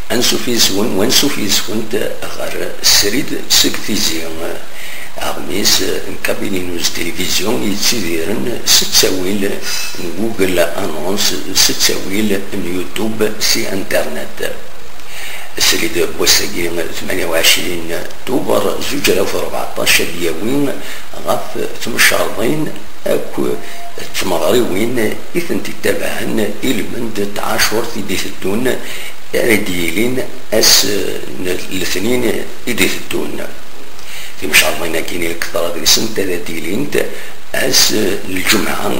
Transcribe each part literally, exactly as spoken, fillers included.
Ansuf yis-wen, wansuf yis-went ɣer srid seg Tizi. Aɣmis n Kabili News Télévision yettidiren s ttawil n Google Annonce, s ttawil n YouTube, si Internet. Srid n wass-agi, tmanya u ɛecrin Tubeṛ zuǧ alaf u rbeɛṭac, ad d-yawi ɣef tmeccerḍin akk d tmeɣriwin i tent-ittabaɛen i lmend n tɛacurt i d-iteddun, ara d-yilin ass n letnin i d-iteddun. Timcerḍin-agi, lketṛa deg-sent ad d-ilint ass n lǧemɛa,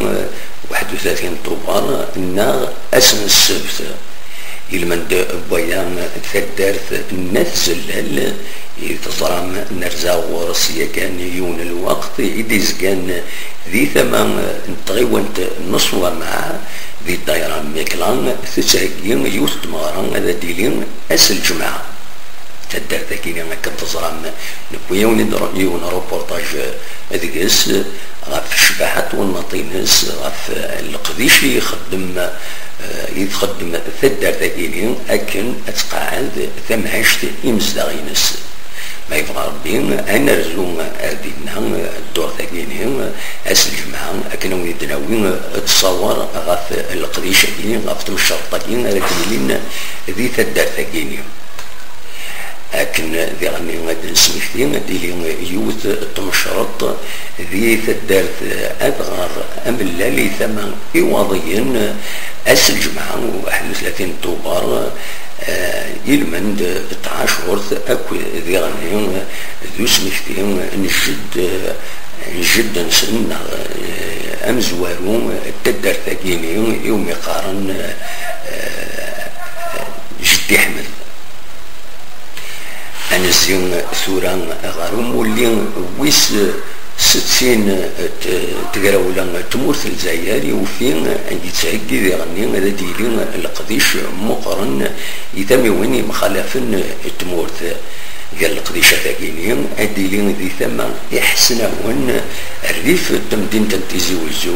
waḥed u tlatin Tubeṛ, neɣ ass n ssebt. Ilmend n waya, taddart n At Zellal i teẓram nerza ɣur-s yakan yiwen n lweqt, i d-izgan di tama n tɣiwant n Ṣwamaɛ, di ddayra n Mikla, tettheggi yiwet n tmeɣra ad d-tili ass n lǧemɛa. Taddart-agi, akken teẓram, newwi-yawen-id yiwen n reportage deg-s ɣef ccbaḥa n twennaḍt-ines, ɣef leqdic i ixeddem, eh, i txeddem taddart-agi-ni akken ad tqeɛɛed tamɛict imezdaɣ-ines. Ma yebɣa Rebbi, ad nerzu ar dinna ddurt-agi-ni ass n lǧemɛa, akken ad wen-id-nawi ttṣawer ɣef leqdic-agi, ɣef temcerḍt-agi ara d-yilin di taddart-agi-ni. Akken diɣen ad d-nesmekti, ad d-tili yiwet n tmecreḍt di taddart Adɣar Amellal i tama Iwaḍiyen, ass n lǧemɛa, waḥed u tlatin Tubeṛ, eh, ilmend n tɛacurt, akk diɣen d usmekti n jedd, n jedd-nsen, neɣ, eh, amezwaru n taddart-agi-ni, iwumi qqaren, eh, Jeddi Ḥmed. Ad nezzi tura ɣer umulli wis settin n t-, tegrawla n tmurt n Lezzayer, i ufi yettheggi diɣenni ad d-yili leqdic meqqren i tamiwin yemxalafen n tmurt. Gar leqdicat-agi-ni, ad d-tili di tama Iḥesnawen, rrif n temdint n Tizi Wezzu,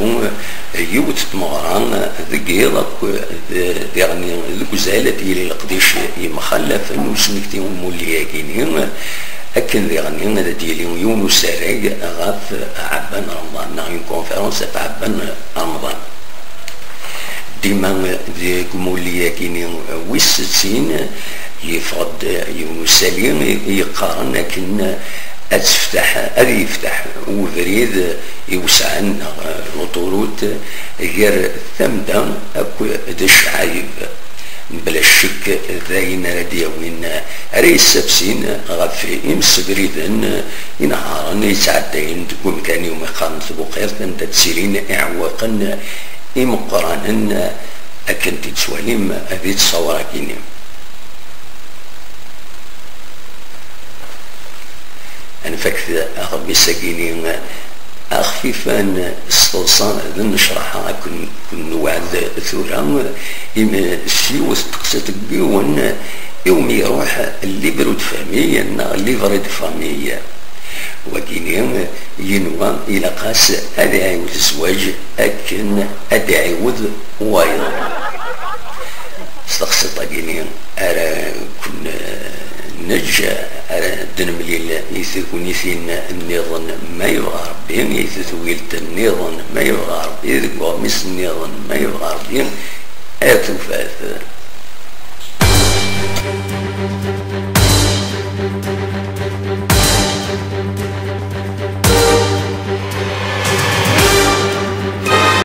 yiwet n tmeɣra deg yiḍ akk, d-, diɣen deg uzal ad d-yili leqdic yemxalafen n usmekti n umulli-agi-ni, akken diɣen ad d-yili yiwen usarag ɣef Ɛebban Remḍan, neɣ une conférence ɣef Ɛebban Remḍan. Dima deg umulli-agi-ni wis settin, yeffeɣ-d yiwen usali i yeqqaren akken ad tefteḥ, ad yefteḥ ubrid iwesɛen, neɣ l'autoroute, gar Tamda akk d Ccɛayeb. Mebla ccek, d ayen ara d-yawin, ara yessafsin ɣef imsebriden inehharen yettɛeddayen deg umkan iwumi qqaren Tbuqirt, anda ttilin iɛewwiqen imeqqranen, akken t-id-tettwalim di tṣawra-agi-ni. Ad nfak aɣmis-agi-ni axfifan s teḍsa d nnecraḥa, akken ken-, newɛed tura, imi s yiwet teqsiṭ n yiwen iwumi iruḥ livre de famille neɣ livret de famille. Wagini yenwa ilaq-as ad iɛiwed zzwaǧ akken ad iɛiwed wayeḍ. S teqsiṭ-agini ara ken-neǧǧ, ara d-nemlil i tegnitin nniḍen ma yebɣa Rebbi, i tedwilt nniḍen ma yebɣa Rebbi, deg uɣmis nniḍen ma yebɣa Rebbi, ar tufat.